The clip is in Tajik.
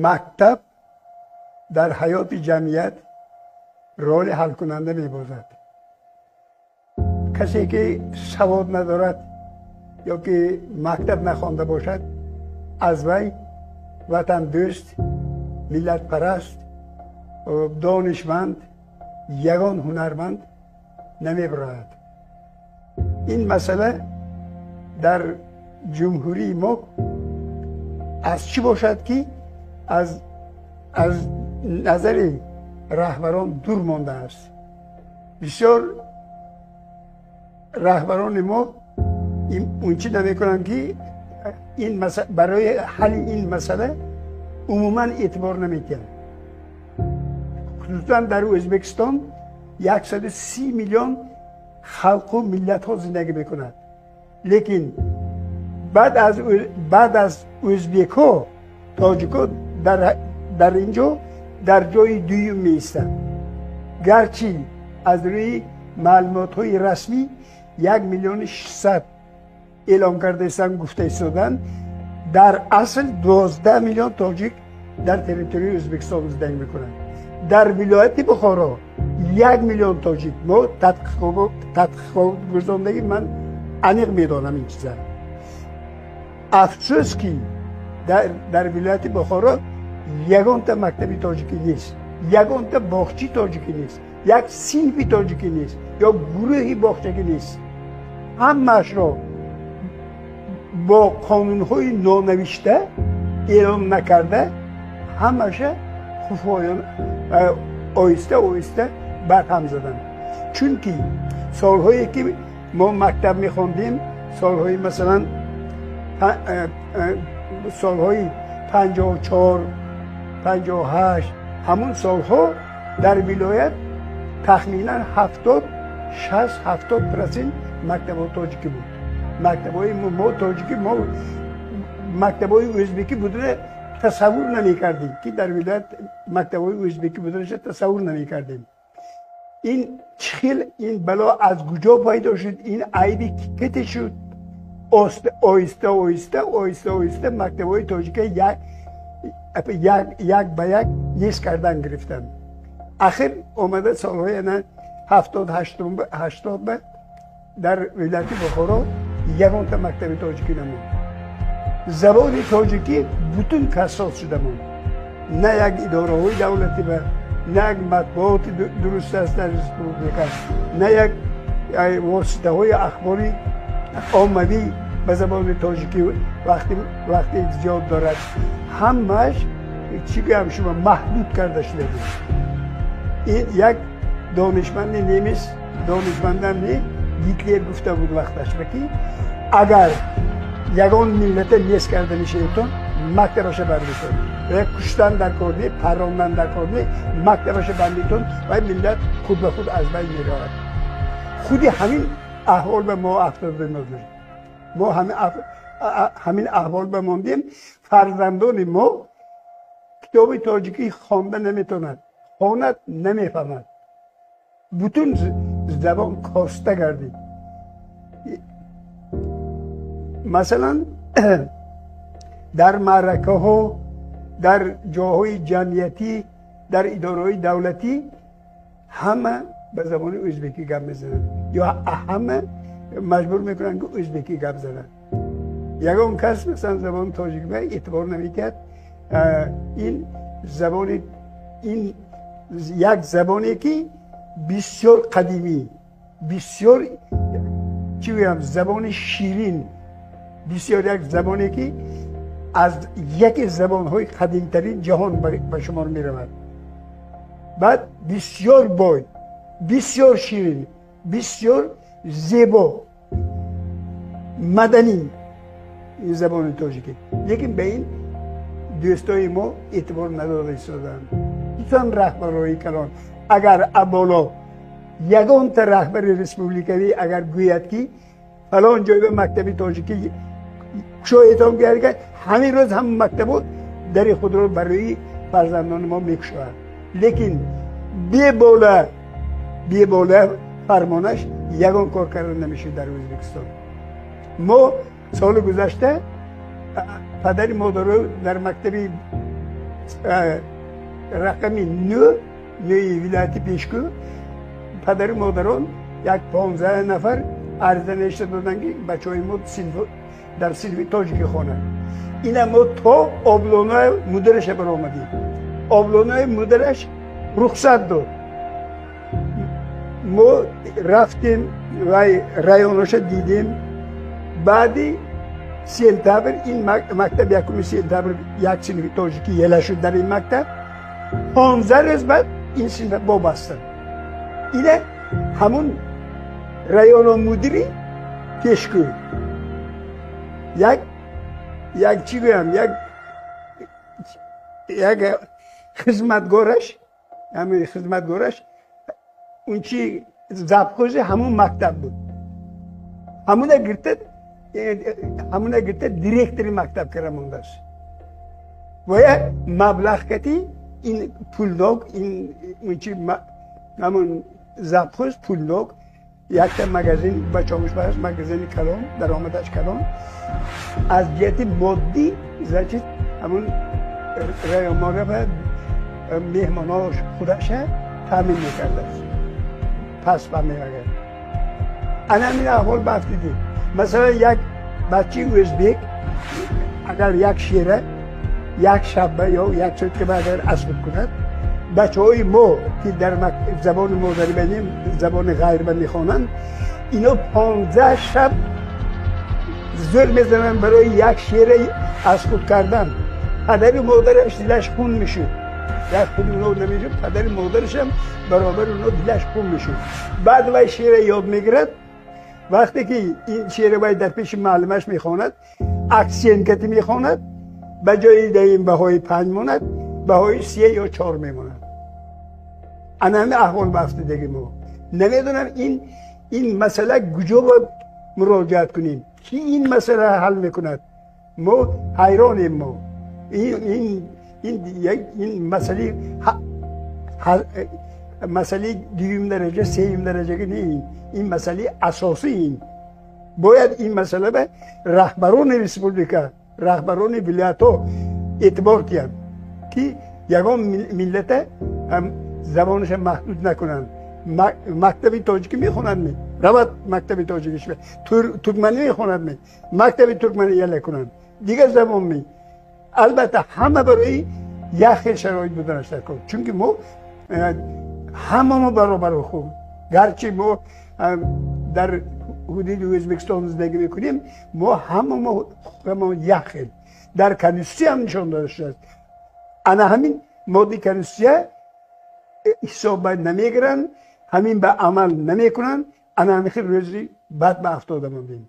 Мактаб дар ҳаёти ҷамъият роли ҳалкунанда мебозад. Касе ки савод надорад ё ки мактаб нахонда бошад, аз вай ватандӯст, миллатпараст, донишманд, ягон ҳунарманд намебарояд. Ин масъала дар ҷумҳурии мо аз чӣ бошад, ки аз назари раҳбарон дур мондааст. Бисёр раҳбарони мо он чӣ намекунанд, ки ин барои ҳалли ин масъала умуман эътибор намедиҳанд. Хусусан дар Ӯзбекистон 130 миллион халқу миллатҳо зиндагӣ мекунад. Лекин баъд аз ӯзбекҳо тоҷикҳо дар ин ҷо дар ҷои дуюм меистанд. Гарчи аз рӯи маълумотҳои расмӣ 1 600 000 эълом кардаистанд, гуфта истоданд, дар асл 12 миллион тоҷик дар территорияи Ӯзбекистон зиндагӣ мекунанд. Дар вилояти Бухоро 1 миллион тоҷик. Мо тадқиқот гузондагӣ, ман аниқ медонам ин чиза. Афсӯс, ки дар вилояти Бухоро ягонта мактаби тоҷикӣ нест, ягонта боғчи тоҷикӣ нест, як синфи тоҷикӣ нест ё гурӯҳи боғчагӣ нест. Ҳамаашро бо қонунҳои нонавишта, эълон накарда, ҳамаша хуфоён оҳиста оҳиста барҳам заданд. Чунки солҳое ки мо мактаб мехондем, солҳои, масалан, солҳои 54, 58, ҳамун солҳо дар вилоят тахминан 70, 60, 70% мактабҳо тоҷикӣ буд. Мактабҳои мо тоҷикӣ, мо мактабҳои ӯзбекӣ будана тасаввур намекардем, ки дар вилоят мактабҳои ӯзбекӣ буданаша тасаввур намекардем. Ин чӣ хел, ин бало аз куҷо пайдо шуд, ин айби ките шуд? Оҳиста оҳиста, оҳиста оҳиста мактабҳои тоҷика як ба як нест кардан гирифтанд. Ахир омада солҳои ана 70, 80 ба дар вилояти Бухоро ягонта мактаби тоҷикӣ намонд. Забони тоҷикӣ бутун кассод шуда монд. На як идораҳои давлатӣ ба, на як матбуоти дуруст аст дар республика, на як воситаҳои ахбори оммавӣ ба забони тоҷикӣ вақти зиёд дорад. Ҳамааш, чӣ гӯям шумо, маҳдуд карда шуда буд. Ин як донишманди немис, донишмандам не, Гитлер гуфта буд вақташба, ки агар ягон миллата нест карда мешаведтон, мактабаша бандитон. Як куштан дар кор не, паррондан дар кор не, мактабаша бандитон ва миллат худ ба худ аз байн меравад. Худи ҳамин аҳвол ба мо афтода нозир. Мо ҳамин аҳвол ба мондем. Фарзандони мо китоби тоҷикӣ хонда наметавонад, хонад, намефаҳмад. Бутун забон коста гардид. Масалан, дар маъракаҳо, дар ҷоҳои ҷамъиятӣ, дар идораҳои давлатӣ ҳама ба забони ӯзбекӣ гап мезананд ё ҳама маҷбур мекунанд, ки ӯзбекӣ гап зананд. Ягон кас, масалан, забони тоҷикӣ ба эътибор намедиҳад. Ин забони, ин як забоне ки бисёр қадимӣ, бисёр, чӣ гӯям, забони ширин, бисёр як забоне ки аз яке забонҳои қадимтарин ҷаҳон ба шумор меравад, баъд бисёр бой, бисёр ширин, бисёр зебо, маданӣ ин забони тоҷикӣ. Лекин ба ин дӯстои мо эътибор надода истодаанд, хусусан раҳбарои калон. Агар аболо ягонта раҳбари республикавӣ агар гӯяд, ки фалон ҷой ба мактаби тоҷикӣ кушоетон гӯяд, ҳамин рӯз ҳам мактабо дари худро барои фарзандони мо мекушояд. Лекин бебола фармонаш ягон кор карда намешуд. Дар Ӯзбекистон мо соли гузашта Падари модаро дар мактаби рақами 9 вилояти Пешкӯ падари модарон як 15 нафар ариза навишта доданд, ки бачаҳои мо дар синфи тоҷикӣ хонанд. Ина мо то облонои мудираша баромадем. Облонои мудираш рухсат дод. Мо рафтем, вай районоша дидем. Баъди сентябр ин мактаб 1 сентябр як синфи тоҷикӣ ела шуд дар ин мактаб. 15 рӯз баъд ин синф бобастанд. Ина ҳамун районо мудири Пешкӯ як чӣ гӯям, як хизматгораш, ҳамин хизматгораш он чи завхози ҳамун мактаб буд, ҳамуна гирифта директори мактаб кара мондааст. Ва як маблағ кати ин пулнок, ин чи ҳамун завхоз пулнок, якта магазин бачомуш бааст, магазини калон, даромадаш калон. Аз ҷиҳати моддӣ, значит, ҳамун районмора ба меҳмонош худаша таъмин мекардааст. Пас мемагар ана ҳамин аҳвол баафтидем. Масалан, як бачаи ӯзбек агар як шеъра як шаба ё як сутка агар аз худ кунад, бачаҳои мо, ки дар забони модарӣ банем, забони ғайрба мехонанд, ино 15 шаб зӯр мезананд барои як шеъра аз худ кардан. Падари модараш дилаш хун мешуд. Як худи уно намешуд, падари модарашам баробари уно дилаш хун мешуд. Баъд вай шеъра ёд мегирад. Вақте ки ин шеъра вай дар пеши муаллимаш мехонад, акцент кати мехонад, ба ҷои даин баҳои 5 монад, баҳои 3 ё 4 мемонад. Ана ҳамин аҳвол баафтидаги. Мо намедонам, ин масъала куҷо ба муроҷиат кунем, ки ин масъала ҳал мекунад. Мо ҳайронем. Мо ин масъалаи дуюм дараҷа, сеюм дараҷага не, ин масъалаи асосӣ. Ин бояд ин масъала ба раҳбарони республика, раҳбарони вилоятҳо эътибор диҳанд, ки ягон миллата забонаша маҳдуд накунанд. Мактаби тоҷикӣ мехонад, ми равад мактаби тоҷикӣ, туркманӣ мехонад, ми мактаби туркманӣ яла кунанд, дигар забон ми. Албатта, ҳама барои як хел шароит буданаш дар кор, чунки мо ҳама мо баробар ҳуқуқ. Гарчи мо дар ҳудуди Ӯзбекистон зиндагӣ мекунем, мо ҳама мо ҳуқуқамон як хел дар конститутсия ҳам нишон дода шудааст. Ана ҳамин моддаи конститутсия ҳисоб намегиранд, ҳамин ба амал намекунанд. Ана ҳамин хел рӯзи бад ба афтода мондем.